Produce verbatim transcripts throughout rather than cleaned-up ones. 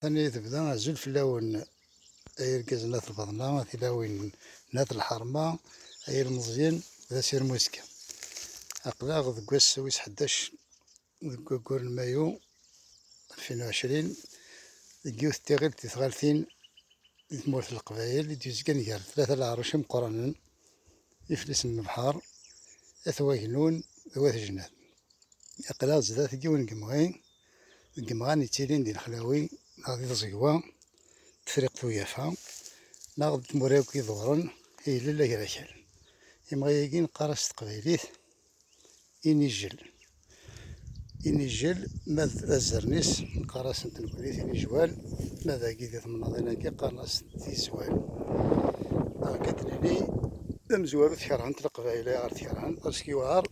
Ani tebda, azul fell-awen, ay irgazen n At Lbaḍna, a tilawin n At Lḥerma, ay ilmeẓyen d asirem uzekka. Aql-aɣ deg wass wis ḥdac deg waggur n mayu alfin u ɛecrin, deg yiwet n tiɣilt di tɣaltin di tmurt n Leqbayel i d-yezgan gar tlata leɛruc imeqqranen, Iflisen n lebḥer, At Wagnun d Wat Jnad. Aql-aɣ zdat n yiwen n yemɣi, deg yemɣan yettilin di Lexlawi neɣ di Tẓegwa, Tefriqt Ugafa, neɣ d tmura akk iḍewren, Ilel Agrakal. Imɣi-agi neqqar-as s teqbaylit inijel. Inijel, ma d azern-is neqqar-asent nekkni tinijwal, ma dagi di temnaḍin-agi qqaren-as tizwal. Neɣ akka d-nini, d amezwaru tkerhent Leqbayel. Ayɣer tkerhent? Parce que yewɛer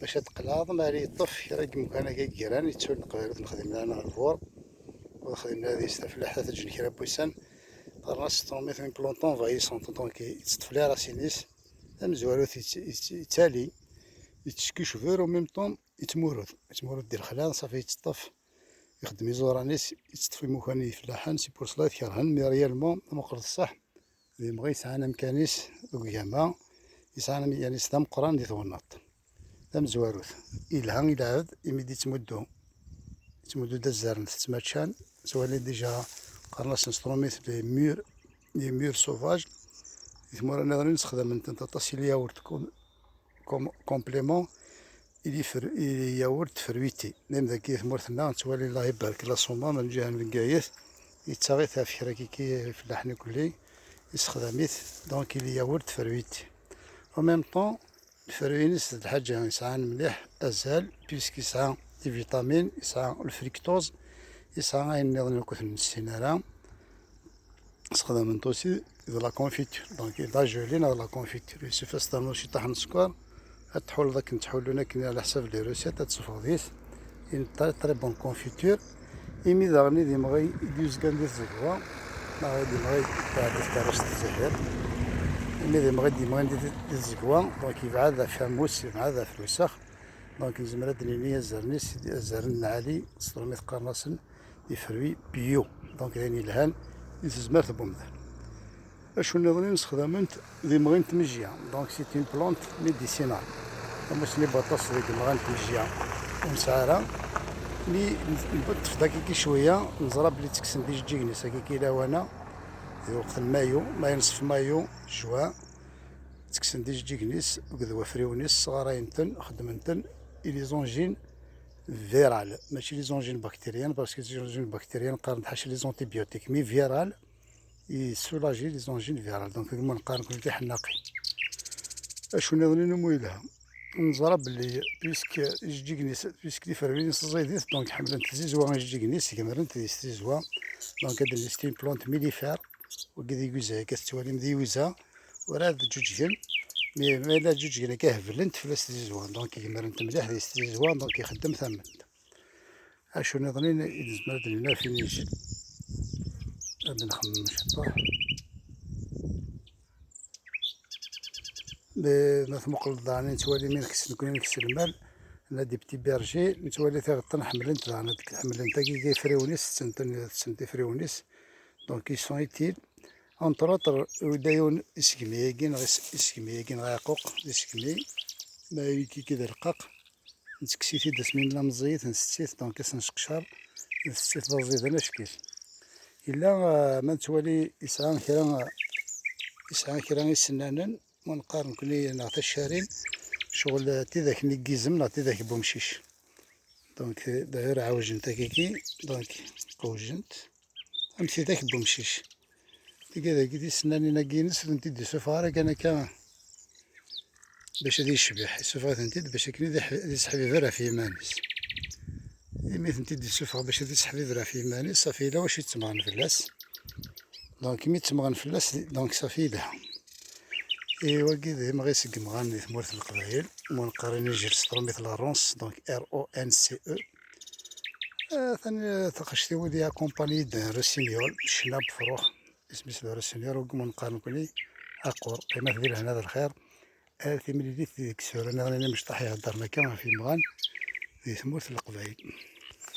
bac ad tqelɛeḍ, ma ara yeṭṭef kra n yimkan-agi i yegran, yettu Leqbayel ur t-nexdimen ara neɣ lbur, ur xdimen ara deg-s tafellaḥt, ad teǧǧen kra n wussan, qqaren-as stromite, une plante envahissante, donc yettṭṭef les racines-is. Tamezwarut yett-, yett-, yettali, yettekki cbur, en même temps yettmurud, yettmurud di lexla, ṣafi yetteṭṭef, ixeddem iẓuran-is, yetteṭṭef imukan i yifellaḥen, c'est pour cela i t-kerhen, mais réellement, ma meqqret ṣṣeḥ, d imɣi yesɛan amkan-is deg ugama, yesɛan am-, yani-s d ameqqran di twennaḍt. Tamezwarut, yelha i lɛebd, imi d-yettmuddu, yettmuddu-d azaren d tettmaččan, ttwali déjà qqaren-asen stromite les mûres, les mûres sauvages, di tmura nniḍen sexdamen-tent aṭas i lyawurt com-, com-, complément, i lyawurt fruité. Même dagi di tmurt-nneɣ nettwali, Allah ibarek, la Somme, ma nǧiha n Bgayet, yettaɣ-it ɣef kra kiki ifellaḥen ikelli, yessexdam-it, donc i lyawurt fruité. En même temps, lferwi-ines d lḥaǧa yesɛan mliḥ azal, puisque yesɛa les vitamines, yesɛa le fructose, yesɛa ayen nniḍen akk ur ten-nessin ara. Sexdamen-t aussi de la confiture, donc d agelé neɣ de la confiture. Yessefk ad s-ternuḍ ciṭṭaḥ n sskeṛ, ad tḥulleḍ akken ttḥullun akken ɛla ḥsab les recettes, ad tessufɣeḍ-it. Une très, très bonne confiture. Imi daɣen i d imɣi i d-yuzgan di tẓegwa, neɣ i d imɣi i d-tɛedda tkerrust zzahir. Imi d imɣi i d-yemɣin di, di tẓegwa, donc yebɛed ɣef ammus, yebɛed ɣef lewsex. Donc nezmer ad d-nini azaren-is, azaren n lɛali, s tṛumit qqaren-asen des fruits bio. Donc d ayen yelhan i tezmert n umdan. Acu nniḍen i nessexdament d imɣi n tmejja. Donc c'est une plante médicinale. Tamussni n waṭas deg imɣan n tmejja ur nesɛi ara. Mi neṭṭef-d akiki cwiya, neẓra belli ttekksen-d ijeǧǧigen-is akiki lawan-a, di lweqt n mayu, ma yenṣef mayu, juin, ttekksen-d ijeǧǧigen-is akked wafriwen-is, sɣarayen-ten, xeddmen-ten i les angines virales, mačči les angines bactériennes, parce que les angines bactériennes qqaren-d ḥaca les antibiotiques, mais virales, yessulaji les angines virales, donc deg ma neqqar nekkni tiḥennaqin. Acu nniḍen i nemu yelha? Neẓra belli, puisque ijeǧǧigen-is, puisque tiferwin-is ẓidit, donc ḥemmlent tizizwa ijeǧǧigen-is, gemrent di tizizwa, donc ad d-nini c'est une plante mellifère, wagi d iguza, akka tettwalim d iguza, ur ad ǧǧuǧgen, mais ma yella ǧǧuǧgen akka heblent fell-as tizizwa, donc gemrent mliḥ di tizizwa, donc ixeddem tamment. Acu nniḍen i nezmer ad d-nini ɣef inijel? Ad nxemmem ciṭṭaḥ. Ma tmuqleḍ daɣen, nettwali mi nkess nekkni, nkess lmal, nna des petits bergers, nettwali tiɣeṭṭen ḥemmlent daɣen, ḥemmlent akiki ifriwen-is, tetten-ten, tetten ifriwen-is. Donc ils sont utiles. Entre autres, ula yiwen isegmi-agi neɣ is-, isegmi-agi neɣ aɛquq d isegmi, ma akiki d arqaq, nettekkes-it-id asmi nella meẓẓiyit, nsett-it, donc ad s-nseqcer, nsett-it d aẓidan acek-it. Yella, ah, ma nettwali yesɛa kra, yesɛa kra isennanen, ma neqqar nekkni neɣ tacarin, ccɣel, ah, tidak-nni n yizem neɣ tidak n wemcic. Donc, d'ailleurs, ɛewjent akiki, donc, qewjent. Am tidak n wemcic. Tigad-agi tisennanin-agi-ines ur tent-id-isuffeɣ ara kan akka bac ad yecbeḥ, isuffeɣ-itent-id bac akken ad iḥ-, ad iseḥbiber ɣef yiman-is. Imi tent-id-isuffeɣ bac ad iseḥbiber ɣef yiman-is, safi yella wacu yettemmɣen fell-as. Donc imi ttemmɣen fell-as, donc safi yelha. I wagi d imɣi seg yimɣan di tmurt n Leqbayel, ma neqqar inijel s tṛumit la Ronce, donc R O N C E. Atan, eh, taxect-iw ad iyi-akumpanyi d Rossignol, ccna n wefrux, isem-is d Rossignol, wagi ma neqqar nekkni aqur, qqimet di lehna d lxir, ar timlilit deg isura nniḍen imecṭaḥ iheddren akka ɣef yimɣan di tmurt n Leqbayel.